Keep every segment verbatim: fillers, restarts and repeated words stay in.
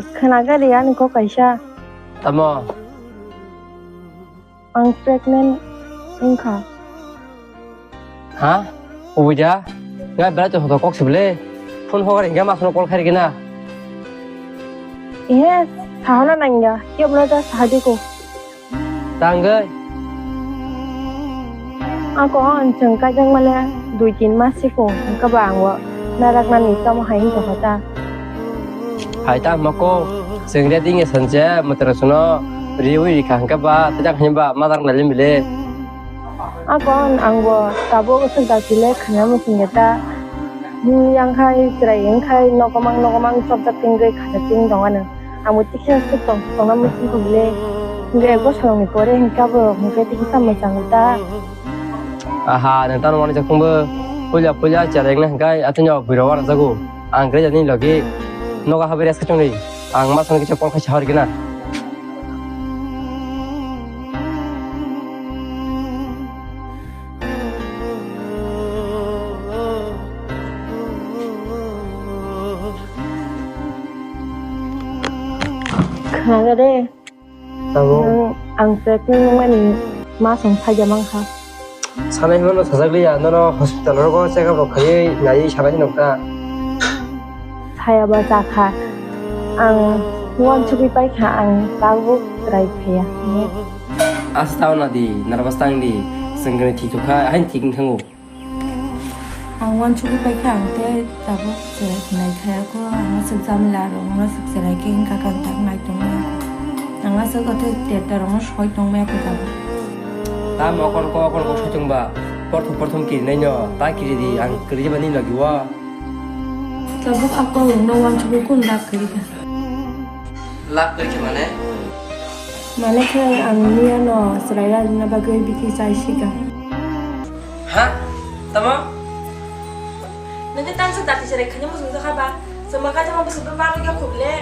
Khwnaga de ani kok kaisa. Tamo? Ang pregnant wngkha. Ha? Ubuja? Nga belai to hodo kok sibele. Phone hogar hingga mas no call khairi gina. Ihe, sahana nangya. Kebla da sahadi ko. Tangwi. Ako ang chwng kajak male dui tin mas siko, hwnkhe ba ang o naraknani tamo hai wngtongkha ta. Hai ta mako, chwng de dingya sanje mwtwrwng sono riwi rikha hwnkhe ba, tejak hwnba ma darak nai limile. Ako ang bo tabuk swk dak tile khwna muchungya ta. Yang khai chwrai wng khai nokomang nokomang chopjak tingwi khaja ting tong ano. Ang bo tikhe aswk tong tongna muchung kho bile. Hingke ek bosor ni pore hingke abo hingke tikisa mwchang ta. Aha, nang tano wani jakung bo. Puila puila chara wngna hingke atini o bwrwi rok wanajago. Ang kre jani logi. Nogo habai rest kachung ni. Ang ma song kisa call khaisa hor gina. Khnaga de. Tamo? Nang ang pregnant wngmani masong phaida mankha. Sanai hwnno sajak liya, nono hospital rogo check up rok khaiwi naiwi sanai hinokta. Saya ba chakha. Ang uansugwi paikha, ang tabuk try khaiya. Asa tao na di, nervous tang di. Sengkene thik thok kha, hain thik wng thango. Ang uansugwi paikha, ang tei tabuk cherai khnai khaya kho, ang aswk jamila rok, ang aswk cherai khe wngkha kha, ang tak nai tongmaya kho. Ang aswk o tei teta rok no soi tongmaya kho tabuk. Ta mokon ko, kon ko soi tongba, porthom porthom kirinai no, ta kiri di, ang kiri jeba ni logi o. Tabuk a kok rok no uansugwi kun dak kiri kha. Lak kiri kha mane? Mane khe ang miya no cherai rajina bagwi bithi chai sika. Ha? Tamo? Nang khe tangsa dati cherai khani muchung jakha ba? Chwma kaisa ma bwswk bwma nugya khub le?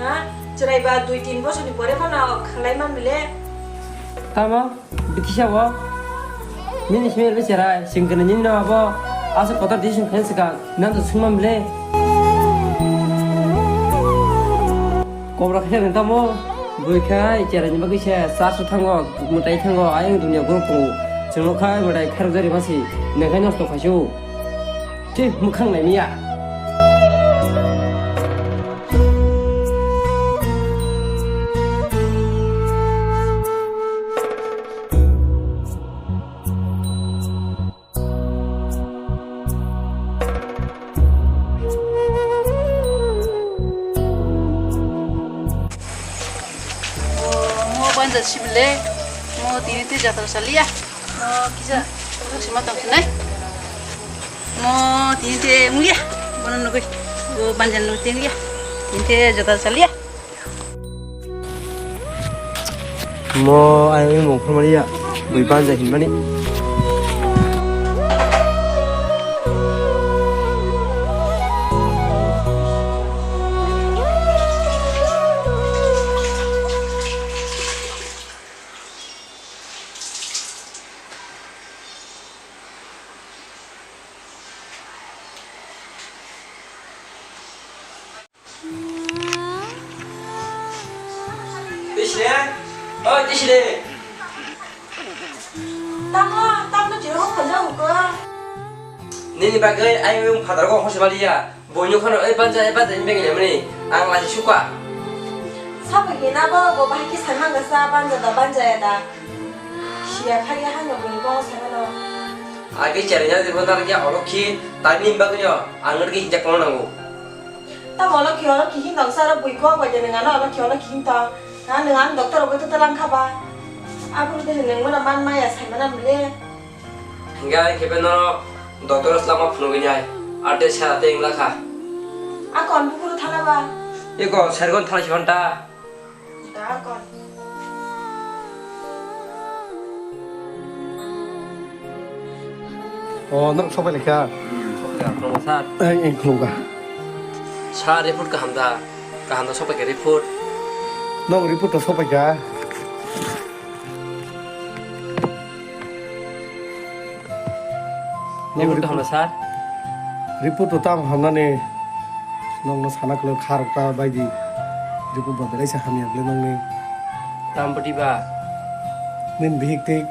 Ha? Cherai ba dui tin bosor ni pore phano khlai man bile? Tamo? Bithi sa bo? Nini simi le cherai, singkene nini no abo. Asa kotor di sing khen sika, nang to sungmam le. Kobra khe nang tamo? Bui khai cherai ni bagwi se charso thango, mwtai thango, ayang dunia group tongo. Chwngno khai mwtai kharok jari masi, nang khai nosto khaisio. Tei mwkhang naimiya. Mo banja sibile, mo tini te jatra saliya. Mo kisa, sima tang sinai. Mo tini te mulia, bono nugui, bo banja nugui te mulia. Tini te jatra saliya. Mo ayang mung phurmani ya, bui banja hinmani. Tisle, oi Tisle. Tamo, tamo jiro ko khaja uko. Nini bagwi ai yung phatar ko hosi baliya. Boino khano oi banja, oi banja, ini bagwi nemani. Ang lasi suka. Sabo hina bo, bo bahai ki saimang gasa banja da, banja ya da. Siya phai ya hano boino saimano. Agi charinya di bondar ya olokhi, tani bagwi yo, ang ngergi hinja kono nango. Tamo olo khi olo khi hin dok sara bui kok bai de nang ano olo khi olo khi hin to. Na nang an doctor bai to talang kha ba. Abro de nang mana man maya sai mana mle. Hinga khe be no doctor slama phunugwi nai. Arte sara te ingla kha. A kon bukuru thana ba. Eko sergon thana si honta. Da kon. O, nang sopai lekha? Hmm, sopai lekha, khulumkha sir. Ei, ei, khulumkha. Sir, report kaham da? Kaham da sopai kha report? Nang report to sopai kha. Nang report to report hamna, sir? Report to tam hamnani. Nang no sana kwlwng kha rok ta bai di. Ripuba belai se hamya bwle nongni. Tam bwtwi ba? Nini bihik tei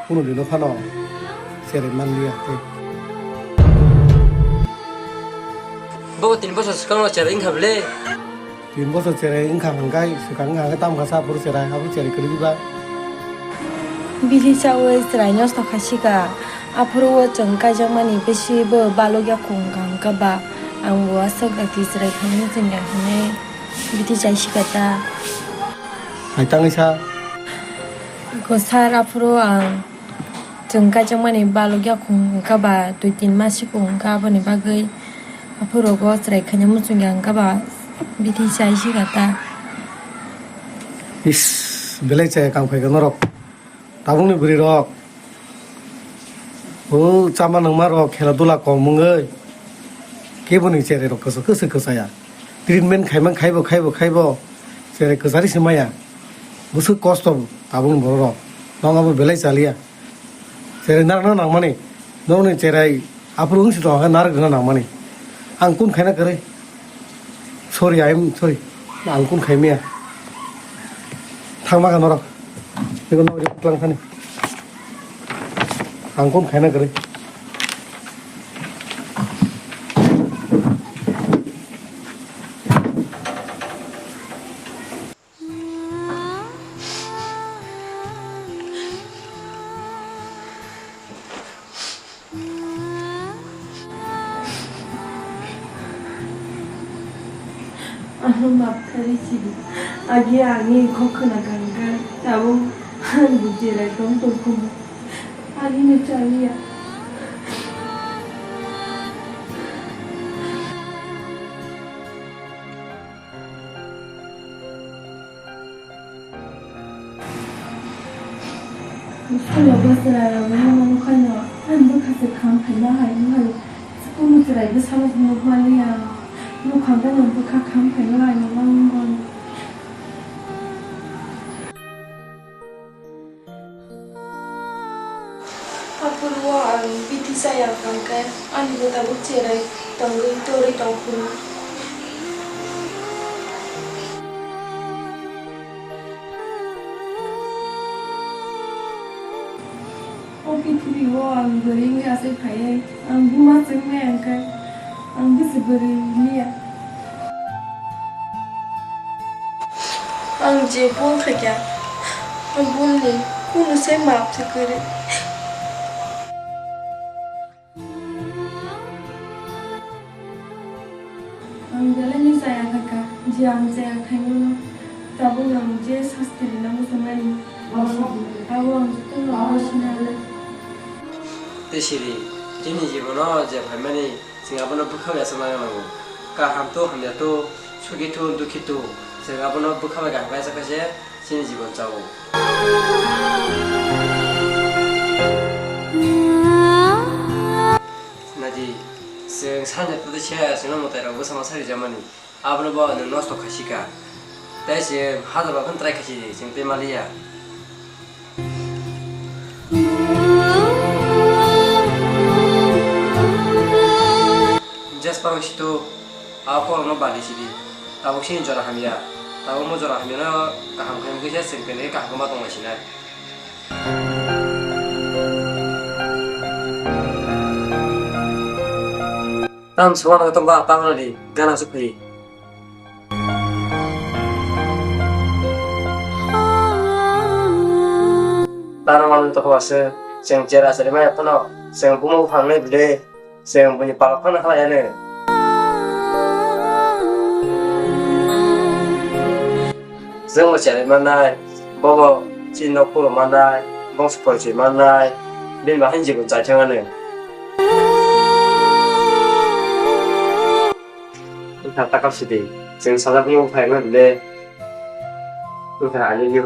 kunu dino phano cherai manliya tei. Bo tin bosor swkang no cherai wngkha bwle. Tin bosor cherai wngkha hwnkhe swkang wngkha hwnkhe tam kha sa aphuru cherai, aphuru cherai kwrwi ba. Bisi chaui chwrai nosto khaisika, aphuru o chwng kaijakmani bisi bo balokya khung wngkha ba, ang bo aswk dakti chwrai thangwi chwngya hwnwi biti chaisika ta. Hai tangwi sa. Ko sir, aphuru ang chwng kaijakmani balokya khung wngkha ba, dui tin mas sikung wngkha, aboni bagwi aphuru o chwrai khaina muchungya wngkha ba, biti chaisika ta. Is, belai chaya kam khaika norok. Tabukni bwrwi rok, o chama nangma rok khela dula kom wngwi keboni cherai rok kwsa kwsa kwchaya. Treatment khaimang khaibo khaibo khaibo cherai kwchari se maya. Bwswk kosto tabukni borok rok. Nong abo belai chaliya. Cherai narwkna nangmani. Nokni cherai aphuru wngsi tongkha narwk rwna nangmani. Ang kun khaina kwrwi. Sorry, I am sorry. Ang kun khaimaya. Thangma kha norok. Eko norok tlang thani. Ang kun khaina kwrwi. Ano mapthari sidi. Agi ani khokna gangga. Tabo ang bujera dong tongkhumu. Ani no chaliya. Bwskango bwswra rwgwi mano khaino, ani bwkha se kham phaima hai wngwi, chwngno chwrai bwsano phunuk maliya. Nukhang gwnang bwkha kham phaima hai wngmani. Aphuru o ang biti chaya hwnkhe, ani bo tabuk cherai tongwi torwi tongphuru. O pithibio ang bwrwi wngwi achai phaiwi, ang buma chwngmaya hwnkhe, ang bwswk bwrwi liya. Ang je bul khaikha, ang bulni kunu se maap se kwrwi. Ang belai no chaya khaikha, je ang chaya khaimano, tabuk ang je sasti rwna muchungmani, abo ang jotono abo sina le. Tei siri, chini jibono je phaimani, chwng abono bwkha bai achuk nai nango. Kaham to, hamya to, sugi to, dukhi to, chwng abono bwkha bai kaham khe achuk khe se, chini jibon chao. Naidi, chwng sanja tei se chwngno mwtai rok bwsama sari jamani, abono bo nwng nosto khaisika. Tei chwng hajar bar phano try khaisidi, chwng tei maliya. Jespa wngsi to, a kolokno badi sidi. Tabuk sini jora hamya. Tabuk mo jora hamyano kaham khe wngkhe se chwng kene kaham khe ma tonglaisina. Tam suana tongba pangrani gana su phai. Tano manwi tokho ase, chwng chera chari maya phano, chwng bumo buphangnai bwle, chwng buni palok phano halai anw. Chwngbo cherai mannai, bobo chini nok phuru mannai, bongso porichoi mannai, bini bahai jibon chaithang anw. Wngkha takap sidi, chwng sajak wngwi phai mande. Wngkha I love you.